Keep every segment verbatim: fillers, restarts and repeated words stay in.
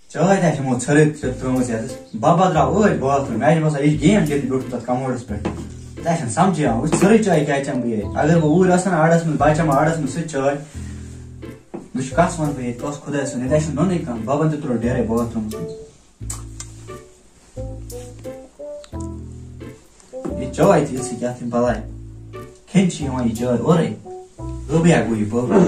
چاے تہِ آسہِ یِمو ژھٔرٕتھ ژےٚ ترٲومٕژ یَتَس۔ بَبَس درٛاو ٲدۍ باتھ روٗم۔ مےٚ چھِ باسان، یہِ چھِ گیم گِنٛدنہِ بیوٗٹھمُت تَتھ کَموڈَس پٮ۪ٹھ۔ تَتہِ آسہِ نہٕ سَمجھٕے یِوان۔ وٕچھ، ژھٔرٕے چاے کیٛازِ چٮ۪مہٕ بہٕ ییٚتہِ؟ اگر بہٕ اوٗرۍ آسہٕ ہا نا اَڈَس منٛز، بہٕ چٮ۪مہٕ ہا اَڈَس منٛز سُہ چاے۔ وٕچھ، کَس وَنہٕ بہٕ ییٚتہِ؟ کَس خۄداے سُنٛد؟ ییٚتہِ آسہِ نہٕ نوٚنُے کانٛہہ۔ بَبَن تہِ ترٛوو ڈیرَے باتھ روٗمَس منٛز۔ یہِ چاے تہِ یِژھٕے کیٛاہ تھٲے بَلاے۔ کھیٚنۍ چھِ یِوان یہِ چاے اورَے۔ غٲبٕے ہا گوٚو یہِ بٲبہٕ۔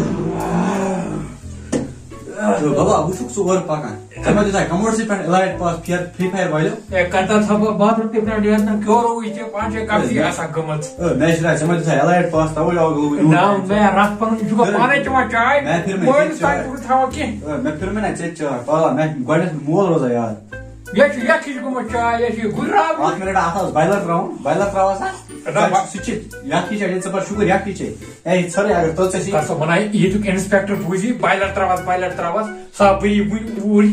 تہٕ بَبا، وٕچھُکھ ژٕ اورٕ پَکان۔ ژےٚ ما دیُتھا کَموڈسٕے پٮ۪ٹھ elite pass فِیَر، Free Fire والٮ۪و؟ اے، کَتَس ہا بہٕ باتھ روٗم تہِ پٮ۪ٹھ نیران، کیٛاہ روو یہِ ژےٚ پانہٕ چھے کَپسٕے اے، آسان گٔمٕژ۔ اے، مےٚ چھِ راے، ژےٚ ما دیُتھا elite pass، تَوَے آو گوٚو یوٗت ناو ٹٮ۪نشَن۔ مےٚ رَتھ پَنُن، یہِ چھُکھ پھِر-، پانَے چٮ۪وان چاے؟ مےٚ پھِر مےٚ مٲلِس ژےٚ تام چاے۔ چھُکھ نہٕ تھاوان کینٛہہ۔ اے، مےٚ پھِر مےٚ نہ ژےٚ چاے، پاوا، مےٚ گۄڈٕنٮ۪تھ مول روزان یاد۔ یہِ چھُ، یَتھ چھِ گوٚمُت چاے، یہِ چھِ گُرراوٕنۍ۔ اَتھ مِنَٹ اَتھ اوس boiler ترٛاوُن، boiler ترٛاوان سا۔ نہ، سُہ چھُ، یَتھ کِچَن، ییٚلہِ ژےٚ پَتہٕ شُکُر یَتھ کِچَن۔ اے، ژھٔرٕے اگر توٚت ژےٚ سۭتۍ۔ کَسم وَنان، ییٚتیُک inspector بوٗزی، boiler ترٛاوَس، boiler ترٛاوَس، سا بٔری وٕنۍ اوٗرۍ،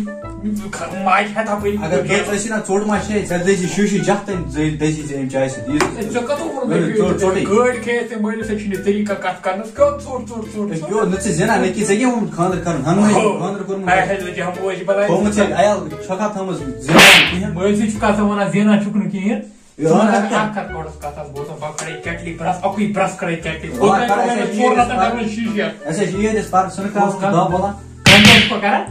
ماجہِ ہٮ۪تھا بٔری اگر اوٗرۍ۔ توٚت ژےٚ ٲسی نا ژوٚٹ ما چھے، ژےٚ دٔزی شیٖشہِ جَتھ تٔمۍ، ژےٚ دٔزی ژےٚ اَمہِ چایہِ سۭتۍ۔ یہِ ژےٚ کَتھ ووٚنُتھ مےٚ ژوٚٹ، ژوٚٹٕے۔ گٲڑۍ کھیٚیَس تٔمۍ مٲلِس، ژےٚ چھُے نہٕ طریٖقہ کَتھ کَرنَس، کیٛاہ ژوٚٹ، ژوٚٹ، ژوٚٹ، اے، ژوٚٹ؟ کیٛاہ، نہ ژےٚ زینان، نہ کہِ ژےٚ کیٛاہ ووٚنمُت خانٛدر کَرُن، ہَنُے ہو۔ خانٛدر کوٚرمُت۔ اے، ہے، لٔجہِ ہم اوس یہِ بَلاے۔ تھوٚومُت ژےٚ عیال چھَکھا تھٲومٕژ زینان کِہیٖنۍ؟ مٲلۍ سٕے چھُکھ آسان وَنان زینان چھُکھ نہٕ کِہیٖنۍ۔ یہِ ژٕ وَن ٲس اَکھ کَتھ۔ اَکھ کَتھ گۄڈَس کَتھ اَکھ بوز، بہٕ کَرَے کٮ۪ٹلہِ برٛس، اَکُے برٛس کَرَے کٮ۪ٹلہِ۔ وَلہٕ بہٕ کَرَے کَرٕ ژور لَتَن کَرَن شیٖشہِ۔ اَسہِ حظ چھِ عیٖد، أسۍ پَرٕ سُنہٕ کَتھ بوز کَتھ۔ دَہ بولان۔ کَنہِ چھُکھ کَران؟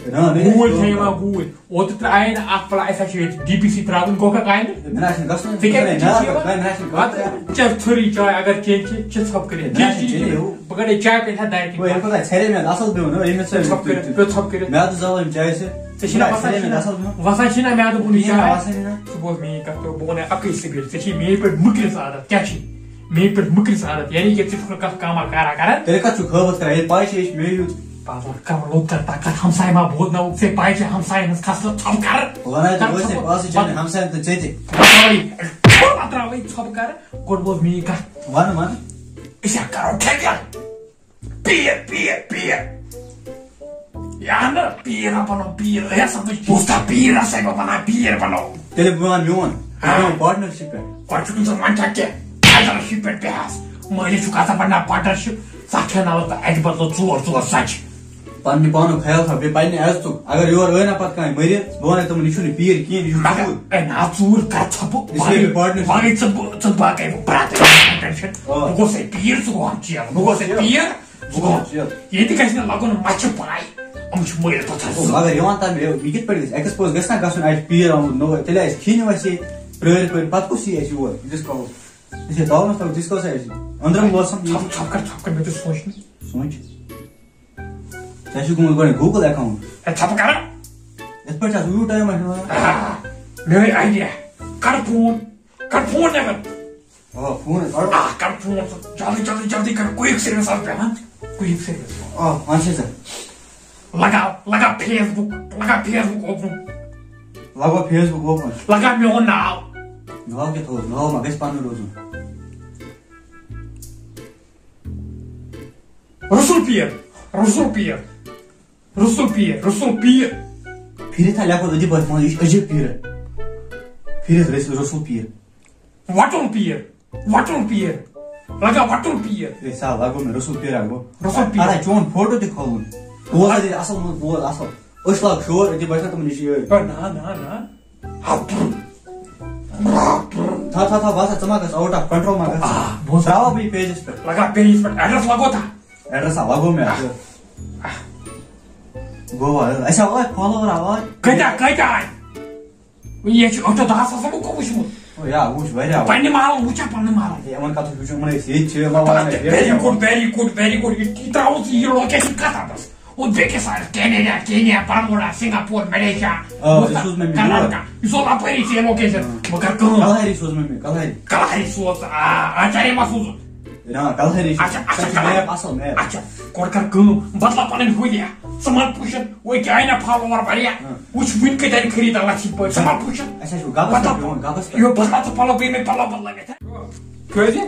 نہ، نہ، گوٗلۍ نہ، چھِ یِوان گوٗلۍ۔ اوترٕ ترٛایے نہٕ اَکھ پَلا، اَسہِ حظ چھِ ییٚتہِ D P C ترٛاوٕنۍ، گوٚو کَتھ آیہِ نہٕ؟ مےٚ نہ حظ چھِنہٕ گژھُن، ژےٚ کیٛاہ مےٚ نہ حظ چھِنہٕ گژھُن۔ نہ، مےٚ نہ حظ چھِنہٕ گژھُن۔ اَدٕ ژےٚ ژھٔرٕے چاے، اگر چیٚنۍ چھِ، چےٚ ژھۄپہٕ کٔرِتھ۔ مےٚ نہ حظ چھِنہٕ چیٚنۍ ہُہ۔ بہٕ کَڑے چاے پیٚٹھ ہٮ۪تھ دارِ کِنۍ۔ ہے، یہِ کوٗتاہ ژھٮ۪رے مےٚ اَصٕل بِہُن، ہے، أمِس ژےٚ ژھۄپہٕ کٔرِتھ، پیٚو ژھۄپہٕ کٔرِتھ۔ میٛادٕ زالو أمۍ چایہِ سۭتۍ۔ ژےٚ چھِی نہ مےٚ باسان، ژھٮ۪رے چھِی مےٚ نہ، اَصٕل بِہُن۔ وَسان چھِی نہ میٛادٕ بُنٕے کِہیٖنۍ نہ چاے؟ وَسان چھِی نہ۔ ژٕ بوز میٛٲنۍ کَتھ، ژٕ، بہٕ وَنَے اَکٕے سِبِل، ژےٚ چھِی میٛٲنۍ پٲٹھۍ مٔکرِس عادت، کیٛاہ چھِی؟ میٛٲنۍ پٲٹھۍ مٔکرِس عادت، یعنی کہِ ژٕ چھُکھ نہٕ کَتھ کَما کَران کَران۔ تیٚلہِ کَتھ چھُکھ ہٲوِتھ کَران؟ ییٚلہِ پَے چھِ، یہِ چھُ مےٚ یُتھ۔ پاگل، کَرٕ لوٚگ کَرٕ تَتھ کَتھ، ہمساے ما بوزناوُکھ ژےٚ؟ پَے چھِ ہمساین ہٕنٛز خصلت، ژھۄپہٕ کَرٕ۔ وَنان تہِ کَرٕ ٲسۍ ژھۄپہٕ۔ پاسہٕ چانہِ ہمساین تہٕ ژےٚ تہِ۔ بَتراوٕے، بَتراوٕے، ژھۄپہٕ کَرٕ۔ گۄڈٕ بوز میٛٲنۍ کَتھ۔ وَن، وَن۔ أسۍ ہا کَرو ٹھیکہٕ۔ پیٖر، پیٖر، پیٖر۔ یا نہ، پیٖر ہا بَنو، پیٖر۔ ہے، سَمجھ، بوزتا پیٖر ہسا بہٕ بَناو، پیٖر بَنو۔ تیٚلہِ بہٕ وَنہٕ میون، بہٕ ہاں۔ بیٚہمہٕ partnership پٮ۪ٹھ۔ گۄڈٕ چھُکھ نہٕ ژٕ وَنان کیٛاہ، partnership پٮ۪ٹھ بیٚہس۔ مٲلِس چھُکھ آسان پَنٕنۍ partnership، ستھ ہٮ۪ناوَتھ بہٕ اَکہِ بدلہٕ ژور، ژور ژَتجی۔ پَننہِ پانُک خیال تھاو، بیٚیہِ پَننہِ عزتُک۔ اگر یورٕ ٲے نہ پَتہٕ کانٛہہ مٔرِتھ، بہٕ وَنَے تِمَن، یہِ چھُنہٕ پیٖر کِہیٖنۍ، یہِ چھُ مگر، ژوٗر۔ اے، نا ژوٗر کَر ژھۄپہٕ۔ اس لیے partnership۔ وَنَے ژٕ، بہٕ، ژٕ باقٕے بہٕ برٛاتھٕے۔ آ۔ بہٕ گوٚو سا پیٖر، ژٕ گوٚو ہم چیل۔ بہٕ گوٚو سا پیٖر۔ ژٕ گوٚو ہم چیل۔ ییٚتہِ گژھِ نہٕ لَگُن مَچھِ پَے۔ یِم چھِ مٲرِتھ پَتہٕ حظ۔ مگر یہِ وَن تَمہِ، یہِ کِتھ پٲٹھۍ گژھِ؟ expose گژھِ نا گژھُن، اَسہِ پیٖر آمُت نوٚو، تیٚلہِ آسہِ کھیٚنہِ وَسہِ ییٚتہِ پرٛٲرۍ پٲرۍ، پَتہٕ کُس یی اَسہِ یور؟ ییٖتِس کالَس، أسۍ ہے تاونَس تَل، ییٖتِس کالَس اَسہِ أنٛدرَم لوسَم ییٚتہِ۔ ژھۄپہٕ، ژھۄپہٕ کَر، ژھۄپہٕ کَر، مےٚ پیوٚو سونٛچنہِ۔ سونٛچ۔ ژےٚ چھُ گوٚمُت گۄڈٕ Google account۔ ہے، ژھۄپہٕ کَر۔ یِتھ پٲٹھۍ چھا یوٗت time آسہِ وَنان؟ آ، مےٚ گٔے idea۔ کَر phone، کَر phone نٮ۪بر۔ آ، phone حظ کَڑو۔ آ، کَر phone ژٕ۔ جلدی، جلدی، جلدی کَر، quick service آز بیٚہوان۔ Quick service۔ آ، وَن سا ژٕ۔ لگاو، لگاو Facebook، لگاو Facebook open۔ لگاو Facebook open۔ لگاو میون ناو۔ ناو کیٛاہ تھوٚوُس؟ ناو ما گژھِ پَنُن روزُن؟ رسول پیٖر، رسول پیٖر، رسول پیٖر، رسول پیٖر۔ پھِرِتھ ہا لیکھو أتی پٲٹھۍ، مگر یہِ چھُ عجیٖب پیٖر۔ پھِرِتھ رسول، رسول پیٖر۔ وَٹُل پیٖر، وَٹُل پیٖر، لگا وَٹُل پیٖر۔ ہے، سا لگو مےٚ رسول پیٖر ہا گوٚو۔ رسول پیٖر۔ اَدٕ ہا چون فوٹو تہِ کھولُن۔ بوز اَدٕ اَصٕل، بوز اَصٕل۔ أسۍ لاگ شور، أتی باسہِ نا تِمَن یہِ چھِ یِہوٚے۔ ہے، نہ، نہ، نہ۔ تھا، تھا، تھا، باسا، ژٕ ما گژھ out of control ما گژھ۔ آ، بوز۔ ترٛاوَکھ بہٕ یہِ pageس پٮ۪ٹھ۔ لگا pageس پٮ۪ٹھ، address لگو تھا۔ Address ہا لگو مےٚ اَتھ۔ گوٚو ہا، اَسہِ ہا واتہِ follower ہا واتہِ۔ کۭتیٛاہ، کۭتیٛاہ آے؟ یہِ چھُ ٲٹھ دَہ ساس لوٗکو وٕچھمُت۔ او یا، وٕچھ واریاہ۔ پننہِ محلہٕ وٕچھا، پننہِ محلہٕ۔ ہے، یِمن کتھ وٕچھُن، یِمن ٲسۍ ییٚتہِ چھِ، مطلب، وَنان ٲسۍ ییٚتہِ very چھِ۔ Good, very good, very good۔ یہِ، یہِ ترٛاوُس یہِ location کتھ حدس؟ او بیٚکِس سایڈس، Canada, Kenya, Bermuda, Singapore, Malaysia, آ، یہِ سوز مےٚ مےٚ کرناٹکا۔ یور۔ یہِ سوز اپٲری ژےٚ location۔ بہٕ کرٕ کٲم۔ کلہری سوز مےٚ مےٚ، کلہری۔ کلہری سوز، آ، آچارے ما سوزُن؟ نا، کلہری چھُ۔ اچھا، اچھا، سُہ چھُ کلہری۔ Map اصل map۔ اچھا، گۄڈٕ کر کٲم، بدلا پنٕنۍ ہُلیا۔ ژٕ ما پُشن، وۄنۍ کیٛاہ آے مےٚ follower واریاہ؟ ہاں۔ وٕچھ وٕنۍ کٔتۍ آے خریٖدار لَژھِ پٲٹھۍ، ژٕ ما پُشن۔ اَسہِ حظ چھُ گبَس بدلا پٮ۪ٹھ پٮ۪وان، گبَس پٮ۪ٹھ۔ یو، بدلا ژٕ پَلو، بیٚیہِ مےٚ پَلو بدلا مےٚ۔ کیٛازِ؟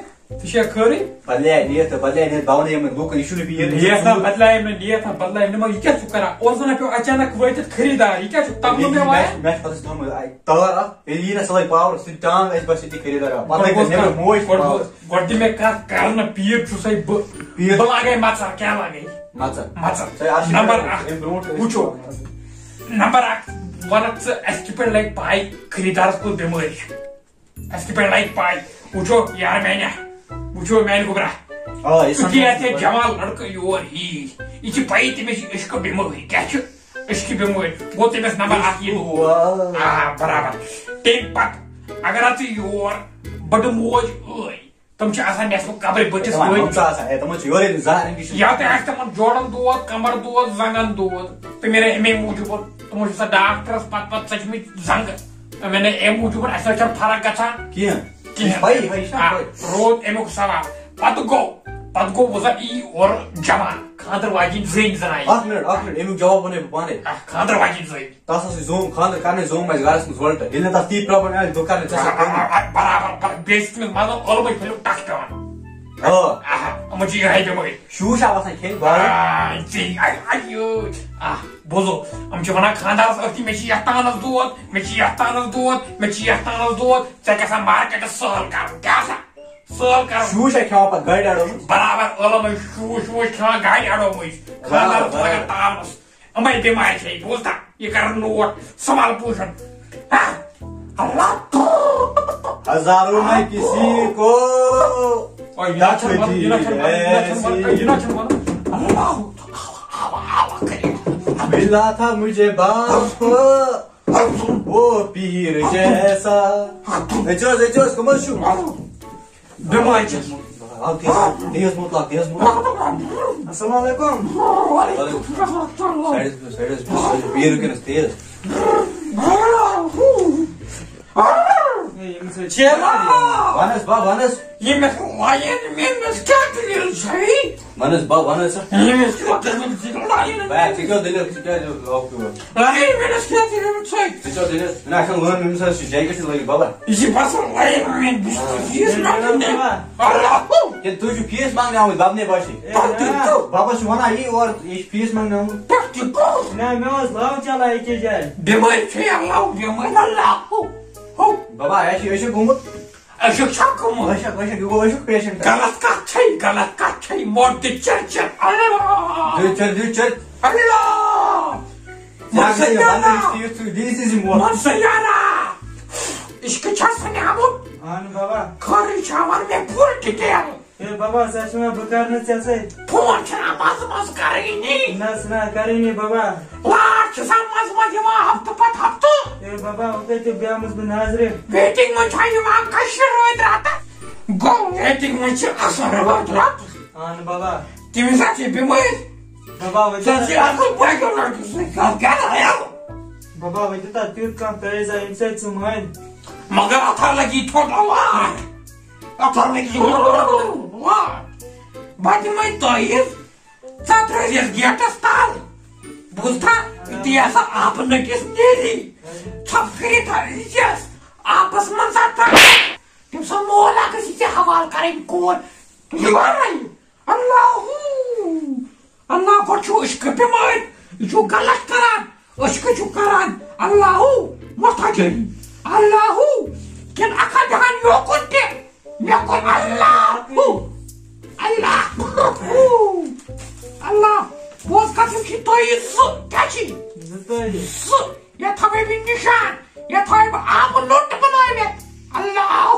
ژٕ چھےٚ خٲرٕے؟ بدلے نیت تہٕ بدلے نیت، بہٕ وَنَے یِمَن لوٗکَن، یہِ چھُنہٕ بیٚیہِ یہِ۔ نیت نا بدلایے مےٚ، نیت نا بدلایے مےٚ، مگر یہِ کیٛاہ چھُکھ کران؟ اورٕ زَن ہا پیوٚو اچانک وٲتِتھ خریٖدار، یہِ کیٛاہ چھُکھ تَمبلہٕ مےٚ وایان؟ مےٚ چھُ پَتہٕ تھوٚمُت اَتہِ تار اَکھ، ییٚلہِ یی نہ سۄ لَگہِ power، سُہ ٹانٛگ اَسہِ بَس ییٚتی خریٖدار اَکھ۔ پَتہٕ گۄڈٕ لَگہِ بوز نٮ۪برٕ کَتھ، موج گۄڈٕ power۔ بوز، گۄڈٕ دِ مےٚ کَتھ، کَر نہٕ پیٖر چھُ سَے بہٕ۔ پیٖر۔ بہٕ لاگَے مَژَر، کیٛاہ لاگَے؟ مَژَر۔ مَژَر۔ سَے اَتھ چھِ نمبر مےٚ اَکھ۔ اَمہِ برونٛٹھ ٲسۍ وٕچھو۔ نمبر اکھ، وَنَکھ ژٕ، اَسہِ کِتھ پٲٹھۍ لَگہِ پَے خریٖدارَس کُس بٮ۪مٲرۍ چھِ؟ اَسہِ کِتھ پٲٹھۍ لَگہِ پَے؟ وٕچھو یار میٛانہِ، وٕچھو میٛانہِ گوٚبرا۔ آ، یہِ ژٕ سَمجھِ کیٛاہ مےٚ ژےٚ وَنُن۔ جمال لٔڑکہٕ یور یی، یہِ چھِ پَیی تٔمِس چھِ عشقہٕ بٮ۪مٲرۍ۔ کیٛاہ چھِ عشقہٕ بٮ۪مٲرۍ؟ گوٚو تٔمِس نمبر اَکھ یہِ۔ واہ۔ آ، برابر۔ تَمہِ پَتہٕ اگر اَتھ ژٕ یور بٔڑٕ موج ٲے، تِم چھِ آسان نٮ۪صفہٕ قبرِ بٔٹھِس تِمن ؤتھۍ۔ ہمساہس، ہے، تِمن چھِ یورے زہر اِنفیکشن۔ یا تہِ آسہِ تِمن جوڑن دود، کمر دود، زنٛگن دود۔ تہٕ مےٚ نے اَمے موٗجوٗب، تِمو چھِ سۄ ڈاکٹرس پتہٕ پتہٕ ژٔٹمٕتۍ زنٛگہٕ۔ تہٕ مےٚ نے اَمہِ موٗجوٗب، اَسہِ نہ چھِ فرق گژھان۔ کینٛہہ۔ یہِ چھِ کِہیٖنۍ۔ پَیی، ہے، یہِ چھِ آ، پَیی۔ روٗد اَمیُک ثواب۔ پتہٕ گوٚو، پتہٕ گوٚو وۄنۍ زن یی اورٕ جوان، خانٛدر واجیٚنۍ زٔنۍ زنانہِ۔ اکھ منٹ، اکھ منٹ، اَمیُک جواب وَنے بہٕ پانے۔ آ، خانٛدر واجیٚنۍ زٔنۍ۔ تَس اوس یہِ زوم خانٛدر کرنَے، زوم آسہِ گرَس منٛز وۄلٹہٕ۔ ییٚلہِ نہٕ تَس تی پرابلم آسہِ، بہٕ کرٕ نہٕ ژےٚ سۭتۍ کٲم۔ آ، آ، برابر، بر-، بیٚیہِ چھِ تٔمِس منٛزٕ ٲلوَے پھٔلیُک ٹَکھ پٮ۪وان۔ آ۔ آ، یِمَن چھِ یِہوٚے بٮ۪مٲرۍ۔ شوٗش آو آسان کھیٚنۍ بارٕ۔ آ، ژےٚ، آ، آ، یو، آ، بوزو، یِم چھِ وَنان خانٛدارَس أتھۍ، مےٚ چھِ یَتھ تانَس دود، مےٚ چھِ یَتھ تانَس دود، مےٚ چھِ یَتھ تانَس دود، ژےٚ کیٛاہ سا مارکیٹَس سٲل کَرُن، کیٛاہ سا؟ سٲل کَرُن۔ شوٗش ہا کھٮ۪وان پَتہٕ گاڑِ اَڈو منٛز۔ برابر ٲلوَے شوٗش ووٗش کھٮ۪وان گاڑِ اَڈو مٔنٛزۍ۔ برابر، خانٛدارَس برابر۔ لَگان تاونَس۔ یِمَے بٮ۪مارِ چھےٚ، بوٗزتھا؟ یہِ کَرَن نوٹ، سنبھال پوٗشَن۔ ہا؟ اللہ۔ ہزاروں میں کسی کو او، یہِ نہ چھَنہٕ وَنُن، یہِ نہ چھَنہٕ وَنُن، یہِ نہ چھَنہٕ وَنُن، یہِ نہ چھَنہٕ وَنُن۔ اللہ، اللہ، اللہ، اللہ کٔرِتھ۔ ملا تھا مجھے باپ، وہ پیر جیسا۔ أژِو حظ، أژِو حظ، کٕم حظ چھِو؟ بٮ۪مارِ چھَس۔ آو تیز، تیز مطلق، تیز مطلق۔ السلام علیکم۔ وعلیکم السلام۔ سایڈس پٮ۪ٹھ، سایڈس پٮ۪ٹھ، سایڈس پٮ۪ٹھ، بیٚیہِ رُکِنَس تیز۔ ہے، ییٚمِس سۭتۍ چھِ چیرا۔ وَنَس با، وَنَس۔ ییٚمِس لایِن مےٚ، مےٚ کیٛاہ دٔلیٖل چھےٚ؟ وَنَس با، وَنَس۔ ییٚمِس کیٛاہ دٔلیٖل چھِ لایِن؟ با، ژٕ کیٛاہ دٔلیٖل، ژٕ کیٛازِ آوُکھ یور؟ لایِن مےٚ، مےٚ کیٛاہ دٔلیٖل چھےٚ؟ ژٕ کیٛاہ دٔلیٖل؟ نہ، اَسہِ چھَنہٕ لٲن، أمِس حظ چھِ جیکٹ تہِ لٲگِتھ، بَبَر۔ یہِ چھِ باسان لایِن مےٚ، بہٕ چھُس یہِ چھُس مےٚ کُن دِوان۔ اللہ۔ کِنہٕ تُہۍ چھِو فیٖس منٛگنہِ آمٕتۍ بَبنہِ بَچہِ؟ پٮ۪ٹھ تہِ تو۔ بَبَس چھُ وَنان یی اورٕ، یہِ چھُ فیٖس منٛگنہِ آمُت۔ پٮ۪ٹھ تہِ تو۔ نہ، مےٚ اوس لَو چَلان أکِس جایہِ۔ بٮ۪مٲرۍ چھےٚ اللہ، بٮ۪مٲرۍ اللہ۔ ہو۔ بَبا، اَسہِ چھِ، أسۍ چھِ گوٚمُت۔ عشق چھا گوٚمُت؟ عشق، عشق، یہِ گوٚو عشق پیشنٹ۔ غلط کَتھ چھے، غلط کَتھ چھے، موت تہِ چِر چِر۔ اللہ۔ دِیِو چِر، دِیِو چِر۔ اللہ۔ ژٕ ہا گژھِ یہِ بنٛد، یہِ چھُ، یہِ چھُ، دِیِو سُہ یہِ موت۔ من سیارا۔ عشق چھا سَنیٛامُت؟ اَہَن بَبا۔ خٲرٕے چھا، وَن مےٚ پوٗرٕ ڈِٹیل۔ ہے بَبا، سۄ چھِ وَنان بہٕ کَرٕ نہٕ ژےٚ سۭتۍ۔ فون چھُنہ منٛزٕ منٛزٕ کَرٲنی۔ نہ، سُہ نہ کَرٲنی بَبا۔ لار چھِ سا منٛزٕ منٛزٕ یِوان ہفتہٕ پتہٕ ہفتہٕ۔ ہے بَبا، وۄنۍ کَتہِ بیٚہمَس بہٕ نظرِ؟ ویٹنگ منٛز چھا یِوان کٔشیٖر رٲتۍ راتَس؟ گوٚو ویٹنگ منٛز چھِ آسان رٲتۍ راتَس۔ اَہَن بَبا۔ تٔمِس ہا چھِ بٮ۪مٲرۍ۔ بَبا، وۄنۍ ژےٚ چھِ اَصٕل باقیو لڑکہٕ سۭتۍ کَتھ کَران۔ بَبا، وۄنۍ دیُت اَتھ تیُتھ کانٛہہ تعویٖزا، ییٚمہِ سۭتۍ سُہ مانہِ۔ مگر اَتھ ہا لَگی تھوڑا وار۔ اَتھ ہا لَگی وار۔ بہٕ دِمَے تعویٖز۔ ژٕ ترٛٲوزٮ۪س گیٹَس تَل۔ بوٗزتھا؟ یُتھُے ہسا آبہٕ نٔٹِس نیری، ژھۄپہٕ کٔرِتھ تھٲوزٮ۪س آبَس منٛز ژٕ ترٛاو۔ تٔمۍ سُنٛد مول ہا گژھِ ژےٚ حوالہٕ کَرٕنۍ کورِ۔ یہِ وَنَے۔ اللہ۔ اللہ، گۄڈٕ چھُ عشقہٕ بٮ۪مٲرۍ۔ یہِ چھُ غلط کران۔ عشقہٕ چھُ کران۔ اللہ۔ مۄٹھا جٲری۔ اللہ۔ کِنہٕ اَکھا جہان یوکُن تہِ۔ مےٚ کوٚر اللہ۔ اللہ۔ اللہ۔ بوز کتھ، یِم چھِ تۄہہِ زٕ۔ کیٛاہ چھِ؟ زٕ تۄہہِ۔ زٕ۔ یَتھ تھاوَے بہٕ نِشان۔ یَتھ تھاوَے بہٕ آبہٕ لوٚٹ بنٲوِتھ۔ اللہ۔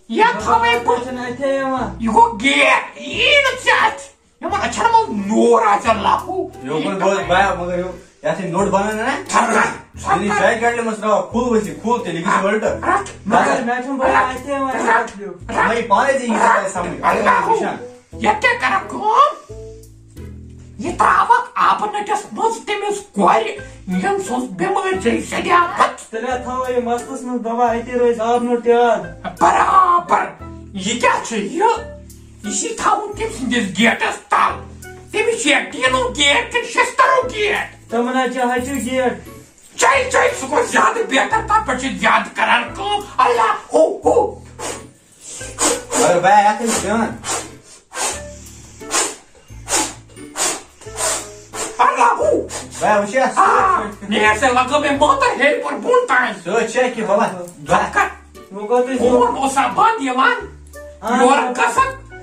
یَتھ تھاوَے بہٕ۔ تۄہہِ چھُنہٕ اَتھے یِوان۔ یہِ گوٚو گیٹ۔ یی نہٕ ژےٚ اَتھِ۔ یِمَن اَچھَن منٛز نوٗر آسہِ اللہ۔ یوکُن بوز بیا، مگر یو، یَتھ یہِ نوٚٹ بنان نا، تھَر، تھَر، ییٚلہِ یہِ جایہِ کَڑِ، یِمَس ترٛاوان کھُل ؤسِتھ، کھُل تیٚلہِ گژھِ وۄلٹہٕ۔ رَٹ، مگر مےٚ چھُنہٕ باسان اَتہِ یِوان رَٹ، یہِ رَٹ۔ وۄنۍ پانَے ژےٚ یہِ چھُ تۄہہِ سَمٕجھ۔ اللہ۔ نِشان۔ یَتھ کیٛاہ کَرَکھ کٲم؟ یہِ ترٛاوَکھ آبہٕ نٔٹِس منٛز تٔمِس کورِ، ییٚمۍ سٕنٛز بٮ۪مٲرۍ چھےٚ سیٚدیٛامٕژ۔ تیٚلہِ ہا تھاوو یہِ مَستَس منٛز، بَبا، أتی روزِ آبہٕ نوٚٹ یاد۔ برابر۔ یہِ کیٛاہ چھُ یہِ؟ یہِ چھُے تھاوُن تٔمۍ سٕنٛدِس گیٹَس تَل۔ تٔمِس چھُ یا ٹیٖنُک گیٹ کِنہٕ شِستٕرُک گیٹ؟ تِمَن حظ چھِ ہَچُو گیٹ۔ چل، چل، سُہ گوٚو زیادٕ بہتر، تَتھ پٮ۪ٹھ چھِ زیادٕ کران کٲم۔ اللہ، ہو، ہو۔ مگر بھائی، اَتھ چھِ جان۔ اللہ، ہو۔ بھائی، وٕچھ حظ۔ آ، مےٚ ہسا لگٲو مےٚ موتر ہیٚرِ پٮ۪ٹھ بۄن تام۔ سُہ چھےٚ کہِ بابا۔ کَتھ؟ وۄنۍ گوٚو تُہۍ فون اوسا بنٛد یِوان؟ اہن۔ یورٕ گژھکھ،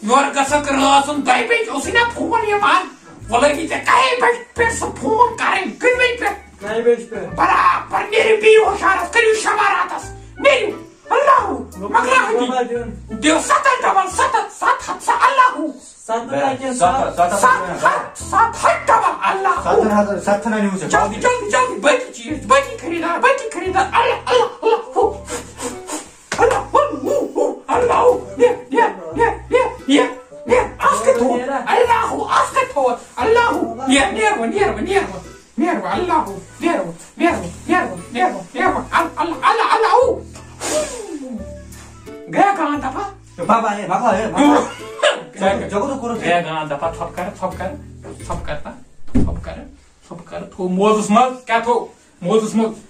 یورٕ گژھکھ رٲژ ہُنٛد دۄیہِ بجہِ اوسُے نا فون یِوان؟ وۄنۍ لٲگِو ژےٚ کَہہِ بَجہِ پٮ۪ٹھ سُہ فون کَرٕنۍ، کٔژِ بَجہِ پٮ۪ٹھ؟ کَہہِ بَجہِ پٮ۪ٹھ۔ برابر نیرِو بیٚیہِ ہُشارَس، کٔرِو شماراتَس، نیرِو۔ اللہ، مۄکلاو أتی۔ بابا دیُن۔ دِیِو سَتَتھ ڈبل سَتَتھ، سَتھ ہَتھ سا اللہ۔ سَتَتھ ہا کِنہٕ سَتھ؟ سَتَتھ، سَتَتھ، سَتَتھ ہَتھ، سَتَتھ ہَتھ ڈبل اللہ۔ سَتَتھ ہَتھ، سَتَتھ ہَن أنِو ژےٚ۔ جلدی، جلدی، جلدی، باقٕے چیٖز، باقٕے خریٖدار، باقٕے خریٖدار، اللہ، اللہ، اللہ، ہُہ۔ اللہ، ہُہ، ہُہ، ہُہ، اللہ، ہُہ، نیر، نیر، نیر، نیر، نیر، نیر، اَتھ کَتہِ تھوٚوُتھ؟ اللہ، ہُہ، اَتھ کَتہِ تھوٚوُتھ؟ اللہ، ہُہ، نیر، نیر وۄنۍ، نیر وۄنۍ، نیر وۄنۍ۔ مہربان اللہ ہو، مہربان، مہربان، مہربان، مہربان، مہربان، اللہ، اللہ، اللہ ہو۔ گیا گان دفعہ۔ بابا، اے، مۄکلاو، اے، مۄکلاو۔ گیا، جگو تو کرو۔ گیا گان دفعہ، ژھۄپ کر، ژھۄپ کر، ژھۄپ کر تا، ژھۄپ کر، ژھۄپ کر۔ تھو موزس منٛز، کیٛاہ تھو؟ موزس منٛز۔